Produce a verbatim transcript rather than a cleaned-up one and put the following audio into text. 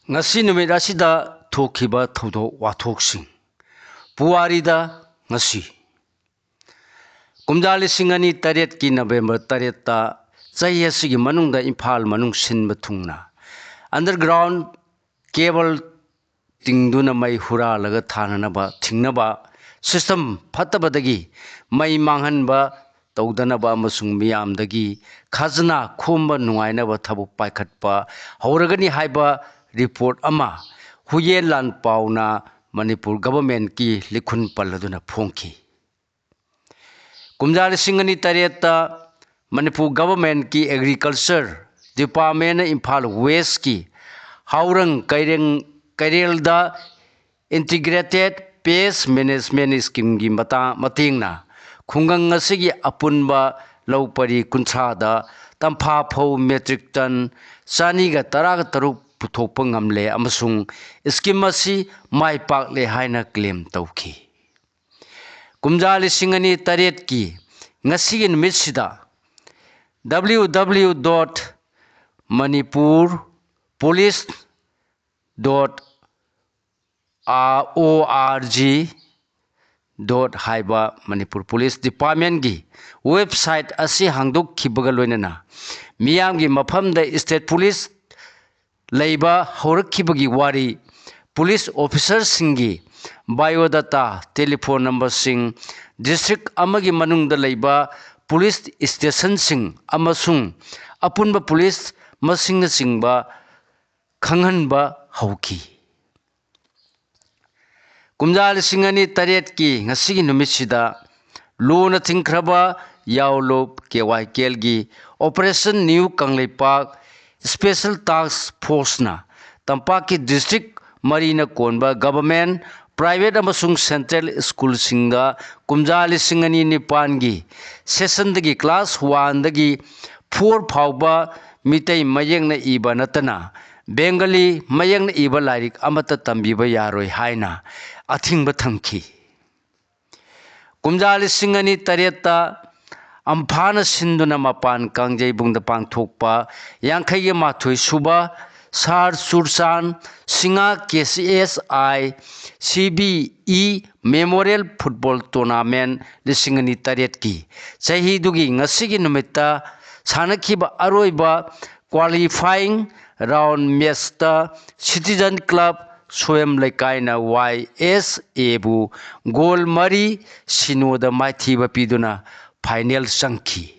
ꯉꯁꯤ ꯅꯨꯃꯤꯠ ꯑꯁꯤꯗ ꯊꯣꯛꯈꯤꯕ ꯊꯧꯗꯣꯛ ꯋꯥꯊꯣꯛꯁꯤꯡ꯫ ꯄꯨꯋꯥꯔꯤꯗ ꯉꯁꯤ꯫ ꯀꯨꯝꯖꯥ ꯂꯤꯁꯤꯡ ꯑꯅꯤ ꯇꯔꯦꯠꯀꯤ ꯅꯕꯦꯝꯕꯔ ꯇꯔꯦꯠꯇ ꯆꯍꯤ ꯑꯁꯤꯒꯤ ꯃꯅꯨꯡꯗ ꯏꯝꯐꯥꯜ ꯃꯅꯨꯡ ꯁꯤꯟꯕ ꯊꯨꯡꯅ underground cable ꯇꯤꯡꯗꯨꯅ ꯃꯩ ꯍꯨꯔꯥꯜꯂꯒ ꯊꯥꯅꯅꯕ ꯊꯤꯡꯅꯕ system ꯐꯠꯇꯕꯗꯒꯤ ꯃꯩ ꯃꯥꯡꯍꯟꯕ ꯇꯧꯗꯅꯕ ꯑꯃꯁꯨꯡ ꯃꯤꯌꯥꯝꯗꯒꯤ ꯈꯖꯅꯥ ꯈꯣꯝꯕ ꯅꯨꯡꯉꯥꯏꯅꯕ ꯊꯕꯛ ꯄꯥꯏꯈꯠꯄ ꯍꯧꯔꯒꯅꯤ ꯍꯥꯏꯕ report ꯑꯃ ꯍꯨꯌꯦꯟ ꯂꯥꯟꯄꯥꯎꯅ ꯃꯅꯤꯄꯨꯔ governmentꯀꯤ ꯂꯤꯈꯨꯟ ꯄꯜꯂꯗꯨꯅ ꯐꯣꯡꯈꯤ꯫ ꯀꯨꯝꯖꯥ ꯂꯤꯁꯤꯡ ꯑꯅꯤ ꯇꯔꯦꯠꯇ Manipur governmentꯀꯤ agriculture departmentꯅ Imphal westꯀꯤ ꯍꯥꯎꯔꯪ ꯀꯩꯔꯦꯡ-, ꯀꯩꯔꯦꯜꯗ integrated pest management schemeꯒꯤ ꯃꯇꯥ-, ꯃꯇꯦꯡꯅ ꯈꯨꯡꯒꯪ ꯑꯁꯤꯒꯤ ꯑꯄꯨꯟꯕ ꯂꯧ ꯄꯔꯤ ꯀꯨꯟꯊ꯭ꯔꯥꯗ ꯇꯝꯐꯥ ꯐꯧ metric ton ꯆꯅꯤꯒ ꯇꯔꯥꯒ ꯇꯔꯨꯛ ꯄꯨꯊꯣꯛꯄ ꯉꯝꯂꯦ ꯑꯃꯁꯨꯡ scheme ꯑꯁꯤ ꯃꯥꯏ ꯄꯥꯛꯂꯦ ꯍꯥꯏꯅ claim ꯇꯧꯈꯤ꯫ ꯀꯨꯝꯖꯥ ꯂꯤꯁꯤꯡ ꯑꯅꯤ ꯇꯔꯦꯠꯀꯤ ꯉꯁꯤꯒꯤ ꯅꯨꯃꯤꯠꯁꯤꯗ www dot manipur police dot org dot ꯍꯥꯏꯕ ꯃꯅꯤꯄꯨꯔ police departmentꯀꯤ website ꯑꯁꯤ ꯍꯥꯡꯗꯣꯛꯈꯤꯕꯒ ꯂꯣꯏꯅꯅ ꯃꯤꯌꯥꯝꯒꯤ ꯃꯐꯝꯗ state police ꯂꯩꯕ ꯍꯧꯔꯛꯈꯤꯕꯒꯤ ꯋꯥꯔꯤ, police officerꯁꯤꯡꯒꯤ biodata, telephone numberꯁꯤꯡ, district ꯑꯃꯒꯤ ꯃꯅꯨꯡꯗ ꯂꯩꯕ police stationꯁꯤꯡ ꯑꯃꯁꯨꯡ ꯑꯄꯨꯟꯕ police ꯃꯁꯤꯡꯅꯆꯤꯡꯕ ꯈꯪꯍꯟꯕ ꯍꯧꯈꯤ꯫ ꯀꯨꯝꯖꯥ ꯂꯤꯁꯤꯡ ꯑꯅꯤ ꯇꯔꯦꯠꯀꯤ ꯉꯁꯤꯒꯤ ꯅꯨꯃꯤꯠꯁꯤꯗ ꯂꯨꯅ ꯊꯤꯡꯈ꯭ꯔꯕ ꯌꯥꯎꯂꯨꯞ K Y ꯀꯦꯜꯒꯤ Operation New Kangleipak Special Task Forceꯅ ꯇꯝꯄꯥꯛꯀꯤ district ꯃꯔꯤꯅ ꯀꯣꯟꯕ government, private ꯑꯃꯁꯨꯡ central schoolꯁꯤꯡꯗ ꯀꯨꯝꯖꯥ ꯂꯤꯁꯤꯡ ꯑꯅꯤ ꯅꯤꯄꯥꯟꯒꯤ sessionꯗꯒꯤ class oneꯗꯒꯤ four ꯐꯥꯎꯕ ꯃꯤꯇꯩ ꯃꯌꯦꯛꯅ ꯏꯕ ꯅꯠꯇꯅ Bengali ꯃꯌꯦꯛꯅ ꯏꯕ ꯂꯥꯏꯔꯤꯛ ꯑꯃꯠꯇ ꯇꯝꯕꯤꯕ ꯌꯥꯔꯣꯏ ꯍꯥꯏꯅ ꯑꯊꯤꯡꯕ ꯊꯝꯈꯤ꯫ ꯀꯨꯝꯖꯥ ꯂꯤꯁꯤꯡ ꯑꯅꯤ ꯇꯔꯦꯠꯇ ꯑꯝꯐꯥꯅ ꯁꯤꯟꯗꯨꯅ ꯃꯄꯥꯟ ꯀꯥꯡꯖꯩꯕꯨꯡꯗ ꯄꯥꯡꯊꯣꯛꯄ ꯌꯥꯡꯈꯩꯒ ꯃꯥꯊꯣꯏ ꯁꯨꯕ ꯁꯥꯔ ꯆꯨꯔꯆꯥꯟ Singh K C S I C B E memorial football tournament ꯂꯤꯁꯤꯡ ꯑꯅꯤ ꯇꯔꯦꯠꯀꯤ ꯆꯍꯤꯗꯨꯒꯤ ꯉꯁꯤꯒꯤ ꯅꯨꯃꯤꯠꯇ ꯁꯥꯟꯅꯈꯤꯕ ꯑꯔꯣꯏꯕ ꯀ꯭ꯋꯥꯂꯤꯐꯥꯏꯌꯤꯡ ꯔꯥꯎꯟ ꯃꯦꯠꯁꯇ ꯁꯤꯇꯤꯖꯟ ꯀ꯭ꯂꯕ ꯁꯣꯌꯝ ꯂꯩꯀꯥꯏꯅ ꯋꯥꯏ ꯑꯦꯁ ꯑꯦꯕꯨ ꯒꯣꯜ ꯃꯔꯤ ꯁꯤꯅꯣꯗ ꯃꯥꯏꯊꯤꯕ ꯄꯤꯗꯨꯅ ꯐꯥꯏꯅꯦꯜ ꯆꯪꯈꯤ꯫